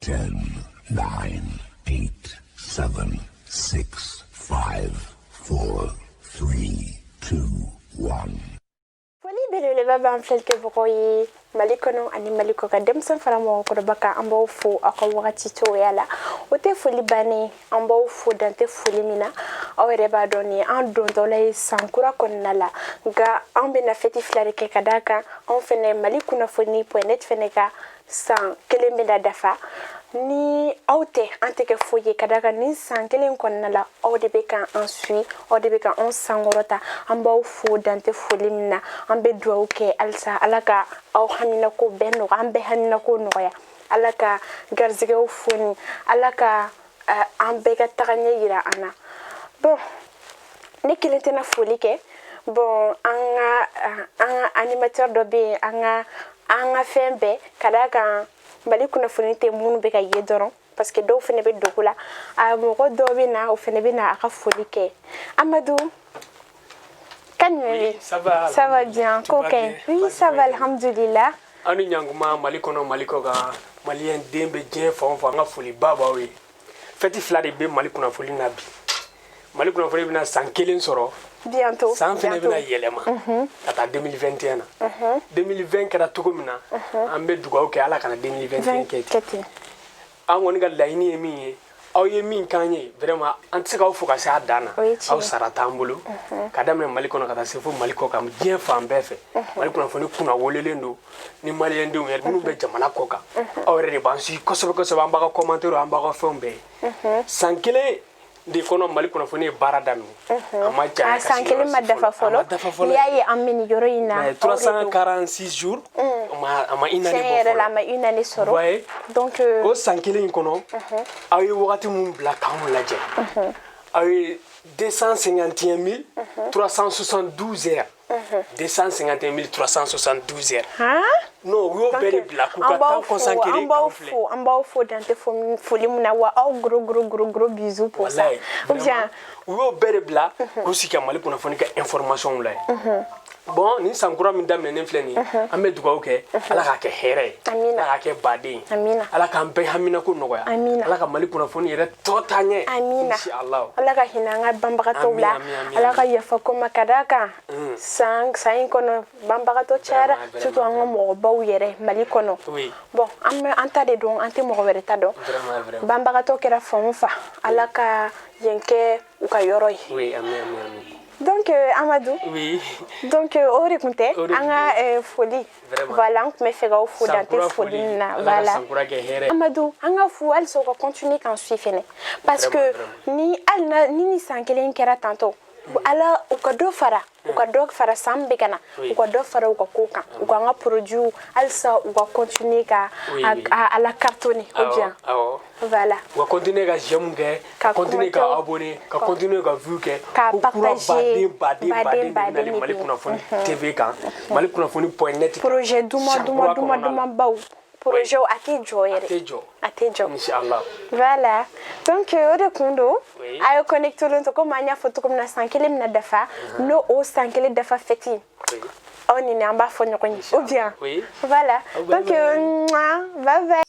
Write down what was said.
10, 9, 8, 7, 6, 5, 4, 3, 2, 1. Foli belebeleba b'an filɛlikɛbagaw ye Mali kɔnɔ ani Mali kɔkan, denmisɛn fara mɔgɔkɔrɔba kan. An b'aw fo aw ka wagati cogoya la. O tɛ foli bannen, an b'aw fo dan tɛ foli min na. Aw yɛrɛ b'a dɔn, nin an dontɔla ye san kura kɔnɔna la, nka an bɛna fɛti fila de kɛ, ka d'a kan anw fɛnɛ Mali kunnafoni.net fɛnɛ ka san kelen bɛna dafa. Ni aw tɛ, an tɛ kɛ foyi ye, ka d'a kan nin san kelen kɔnɔna la, aw de bɛ ka an suit, aw de bɛ ka anw sankɔrɔta. An b'aw fo dan tɛ foli min na. An bɛ dugawu kɛ halisa, Ala ka aw haminako bɛɛ nɔgɔya, an bɛɛ haminako nɔgɔya, Ala ka garizigɛw foni, Ala ka an bɛɛ ka taga ɲɛ yira an na. Bon, ne kelen tɛna foli kɛ. Bon, an ka animateur dɔ bɛ yen, an ka fɛn bɛɛ, ka d'a kan Mali kunnafoni tɛ minnu bɛ ka ye dɔrɔn, parce que dɔw fana bɛ dogo la. A mɔgɔ dɔw bɛ na, o fana bɛ na a ka foli kɛ. Amadou kan? Oui, ça va. Ça va bien. Tu ko vas kɛ? bien? Oui, ça va, alhamdulillah. Aw ni ɲankuma, Mali kɔnɔ, Mali kɔ kan, maliyɛn den bɛ diɲɛ fan o fan, an ka foliba b'aw ye. Fɛti fila de bɛ Mali kunnafoni na bi. Mali kunnafoni bɛna san kelen sɔrɔ. Bientôt. San fɛnɛ bientôt. bɛna yɛlɛma ka taa 2021 na. 2020 kɛra cogo min na, an bɛ dugawu kɛ, Ala kana 2021 kɛ ten. Kɛ ten. An kɔni ka laɲini ye min ye, aw ye min k'an ye, vraiment an tɛ se k'aw fo ka se a dan na. O ye tiɲɛ. Aw sara t'an bolo, ka daminɛ Mali kɔnɔ ka taa se fo Mali kɔ kan, diɲɛ fan bɛɛ fɛ. Mali kunnafoni kunna welelen don ni maliyɛndenw yɛrɛ minnu bɛ jamana kɔ kan. Aw yɛrɛ de b'an suit kosɛbɛ kosɛbɛ, an b'a ka commentaire, an b'a ka fɛnw bɛɛ ye. San kelen de kɔnɔ, Mali kunnafoni ye baara daminɛ, a ma janya A san kelen ma dafa fɔlɔ. N'i y'a ye an bɛ nin yɔrɔ in na, Mais 346 jours, a ma une année tiɲɛ bɔ yɛrɛ la, a fɔlɔ. Ma une année sɔrɔ. Voyez? Donc o san kelen in kɔnɔ, aw ye wagati mun bila k'anw lajɛ, aw ye 251 372 heures, 251 372 heures. Han. Non, u y'o bɛɛ de bila k'u ka temps consacré An b'aw k'anw filɛ. fo, an b'aw fo dan tɛ foli mun na. Wa aw gros gros gros gros bisous pour ça. Wallahi, ou bien vraiment, u y'o bɛɛ de bila k'u sigi ka Mali kunnafoni ka information lajɛ. Bon, nin san kura min daminɛnen filɛ nin ye, an bɛ dugawu kɛ, Ala k'a kɛ hɛrɛ ye. Amina. Ala k'a kɛ baden ye. Amina. Ala k'an bɛɛ haminako nɔgɔya. Amina. Ala ka Mali kunnafoni yɛrɛ tɔ taa ɲɛ. Amina. Inshallah. Ala ka hinɛ an ka banbagatɔw la. Amin, amin, amin, Ala ka amin. yafa ko ma, ka d'a kan san in kɔnɔ, banbagatɔ cayara, Vraiment, vraiment, surtout an ka mɔgɔbaw yɛrɛ Mali kɔnɔ. Bon, an bɛ an ta de dɔn, an tɛ mɔgɔ wɛrɛ ta dɔn. Vraiment, vraiment. Banbagatɔ kɛra fan o fan, Ala ka yen kɛ u ka yɔrɔ ye. Oui, amin, amin, amin. Donc Amadou. Oui. Donc o de tun tɛ O de an tun ka foli. Vraiment. Voilà, an tun bɛ fɛ k'aw fo dan tɛ Sankura foli min na. Ala ka Voilà. sankura kɛ hɛrɛ ye. Amadou, an ka fo halisa, u ka continuer k'an suit fɛnɛ, parce que Vraiment, ni hali na ni san kelen kɛra tantɔ, Ala u ka dɔ fara, u ka dɔ fara san bɛ ka na, u ka dɔ fara u ka ko kan, u ka an ka produit halisa, u ka continuer ka a la cartonner, ou bien? Awɔ. Voilà. U ka continuer ka j'aime kɛ, ka continuer ka abonner, ka continuer ka view kɛ. Ka ko kura partager. baden baden baden de baden bɛ nalen Mali de bɛ yen. kunnafoni TV kan, Mali kunnafoni.net kan. Projet duman San duman kura duman kɔnɔna la. duman baw, projet a tɛ jɔ yɛrɛ. A tɛ jɔ. A tɛ jɔ. Inshallah. Voilà, donc o de kun don. A ye connecté to, komi an y'a fɔ cogo min na, san kelen bɛna dafa. N'o o san kelen dafa fɛti, aw ni an b'a fɔ ɲɔgɔn ye, ou bien? Oui. Voilà. Bye. Donc bye bye.